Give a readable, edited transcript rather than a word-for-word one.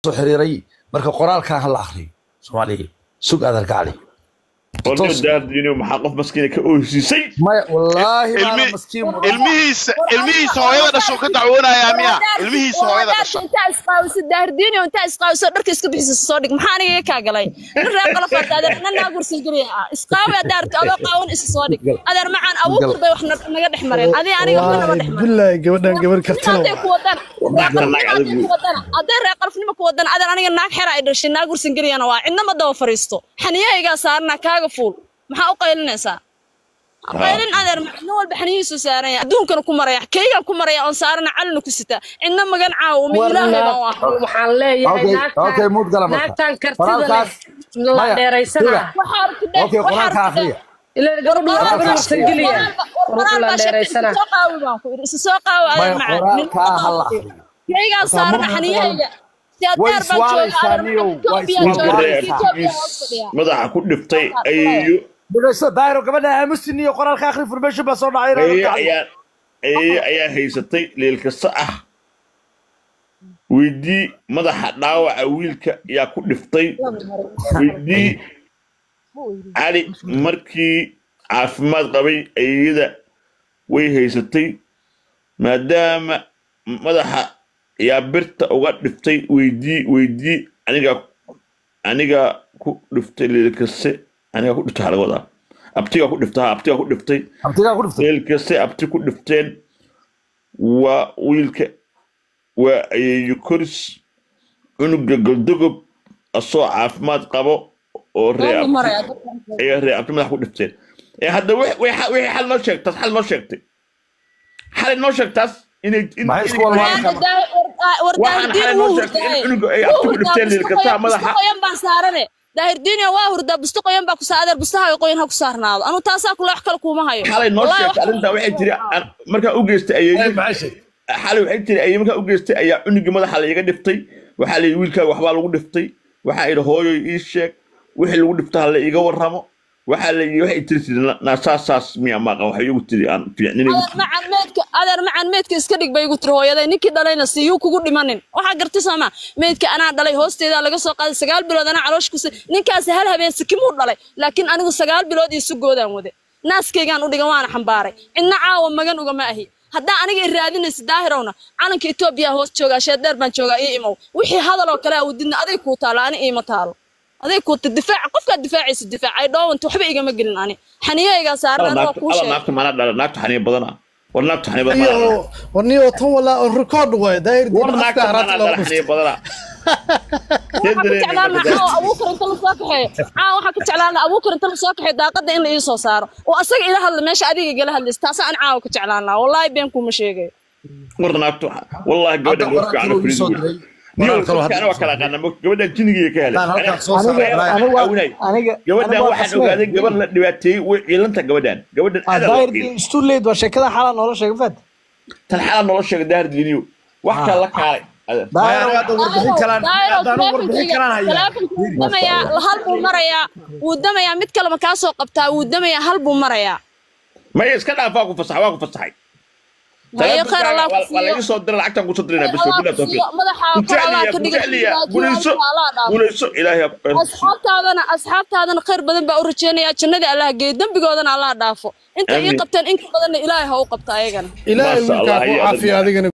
Soo xiriiray marka qoraalkan ha la akhriyo. Soomaaliya sug adarka cali. Daardiino maxaa qof maskiina ka oohsiisay? Maya, wallaahi maana maskiin. Ilmihiisa, ilmihiisa hooyada dhasho ka dacwoonayaa miya? Ilmihiisa hooyada dhasha. Intaa isqaawiso Daardiino, intaa isqaawiso dharka iska bixisa soo dhig. Maxaa aniga kaa galay? Nin reer qalafaad adeer, nin naag warsan geliya ah. Isqaawi haddaa rabto, adoo qaawan isa soo dhig. Adeer macaan, abuukar bay wax naga dhex mareen, adii aniga waxba nama dhex mareen. Bilaahi, gabadhan gabar kartana. Hadday ku wadaan hadday reer qalafnimo ku wadaan, adeer aniga naag xera ay dhashay, naag warsan geliyana waa cidna ma daba fariisto. Xaniyahaygaa saarna, kaaga fuul. Maxaa u qaylinaysaa? Qaylin adeer, nin walba xaniyihiisu saaran yahay, adduunkana ku maraya, kaygaan ku maraya oon saarana, calina ku sitaa, cidna magan caawa uma Ilaahay baan u ahay. Waxaan leeyahay Okay, muud gala marka. Naagtan kartida leh Qoraalkaas la maya, dheeraysana. Waxaa arki dheh. Okay, waxaa qoraalka arki dheh. akhriya. Ilaa gabadhu waa gabar warsangeliya, qoraal la baa sheegtay. dheeraysana. Isa soo qaawi baan ku idhi, isa soo qaawi adeer Maya, macaan. qoraalkaa ha la akhriyo. Kaygaan saarana xaniyahayga Way siyaadaar baan jooga iswaalaysaa adeer niyow, macaan. way Etoobiya jooga. iswaalaysaa. Etoobiya hoos fadhiya. Madaxa ku dhiftay ayeeyo. Dhegeyso Daahiro, gabadha aamusin iyo qoraalka akhri, information baa soo dhacay. Ayeeyo ayaa, ayeeyo ayaa haysatay leelkasa ah. Weydii madaxa dhaawaca wiilka yaa ku dhiftay. Weydii Cali markii caafimaad qabay ayeeyada way haysatay, maadaama madaxa yaa birta uga dhiftay. Weydii, weydii aniga, aniga ku dhiftay leelkase, aniga ku dhiftay. Waxaa laga wadaa abtigaa ku dhiftay, ha, abtigaa ku dhiftay. Abtigaa ku dhiftay. Leelkase abti ku dhifteen waa wiilka, waa ayeeyo koris. Cunuga Goldogob asoo caafimaad qabo oo ree Waa abti maraya. Ayaa ree abti madax ku dhifteen. Ee hadda wixii xal noo sheegtaas, xal noo sheegtay, xalay noo sheegtaas inay Maxay isku walwaalaysaa? War Waxaan Daahirdiin xalay wuu noo sheegtay in hurdaaye. cunuga ay Wuu abti ku hurdaa, dhifteen busto leelkasaha qoyan, busto madaxa. Qoyan baan saarane Daahirdiin, waa hurdaa, busto qoyan baa ku saa adeer, bustahaaga qoyan ha ku saarnaado. Anu taasaa kule, wax kale kuuma hayo. Xalay noo Wallaahi sheegtay wax kale arrintaa. Waxay kuuma tiri hayo. Markaa u geystay ayeeyo Maxay sheegtay? Xalay waxay tiri ayeeyo markaa u geystay ayaa cunugii madaxa la iga dhiftay. Waxaa la yidhi wiilkaaga waxbaa lagu dhiftay. Waxaa idhi hooyoy ii sheeg wixii lagu dhifta, ha la iiga warramo. Waxaa la yidhi, waxay tiri tiri naa saas saas miya maaqan. Waxay igu tiri aan fiicnin igu Adeer tiri. Macan meedka, adeer macan meedka iska dhig bay igu tiri hooyaday. Ninkii dhalayna siiyuu kugu dhimanin. Waxaa garti sooma, meedka anaa dhalay, hoosteedaa laga soo qaaday, 9 bilood anaa caloosha ku ninkaasi hal habeen sikimuu dhalay, laakiin anigu 9 bilood iyo sugoodaan wade, naaskaygaan u dhigan, waana xambaaray. Cidna caawa magan ugama ahi. Haddaa aniga i raadinaysa Daahirowna, calanka Etoobiya hoos joogaa, sheedeer baan joogaa, ii imow. Wixii hadal oo kale awdidna aday kuu taalo, ani iima taalo. Aday kuu difaac, qofkaad difaacaysa difaac. Ay dhoowanta waxba igama gelin, ani xaniyahaygaa saaran, Alla aniga waa naagta kuu alla sheegay. Naagta maanaa dhala, naagta xaniya badana. War naagta xaniya badan maanaa dhala. Iyo warniyo tan walaa on record waay Daahir War Diin naagta afka haraati maanaa looga dhala xaniya dhuftay. badana. See Waxaan ku dareemay jeclaan marka lahaa caawa Abuukar inta lasoo kaxeeyo, caawa waxaan ku jeclaan lahaa Abuukar inta lasoo kaxeeyo daaqada in la ii soo saaro oo asaga ila hadla meesha adiga igala hadlaysa. Taasa aan caawa ku jeclaan lahaa, wallaahi been kuma sheegayo. War naagtu wallahi Hadda gabadhan gabar qoraal fiican kaloo oo ii soo fariid diray. niyo Qoraal kaloo hadda dadka ana ii waa soo kala diray. aqaana gabadhan jinnigiiga ka helay. Haddaan Aniga halkaan soo saaray aniga wallaahi. Aniga caawinay aniga gabadhan. aniga waa Waxaan qasmee. ogaaday gabar la dhibaateeyey way ciilanta gabadhan, gabadhan aad loo Daahir ciilay. Diin is too late, waa sheekada xalaa noola sheegay fad. Tan xalaa nolol sheegay Daahir Diiniyo wax kale la kaalay adeer. Maya, Daahir aniga hadda warbixin kalaan, Daahirow hadda anigu warbixin taleefankayga kalaan hayaa. taleefanka wuu damayaa, hal buu marayaa, wuu damayaa. Mid kalema kaa soo qabtaa, wuu damayaa, hal buu marayaa. Maya, iska dhaaf, waa ku fasax, waa ku fasaxay. Haye, khayr Taleefankaaga Allah ku waa siiyo. Laga soo diray lacagtan ku soo dirayna Khayr bas Allah wabillahi ku tawfiiq. siiyo, madaxa Ku kor Allah jecliya ka ku dhiga jecliya laakiin guulayso. Allah dhaafo. Guulayso, Ilaahay ha ku khayr ku siiyo. Asxaabtaadana, asxaabtaadana khayr badan baa u rajeynaya, jannada Allah geeyo, dembigoodana Allah dhaafo. Inta ii Amiin. qabteen in ka badanna Ilaahay ha u qabto ayagana. Ilaahay Maasha wiilkaa Allah ku haye adeer caafiya macaan. adigana.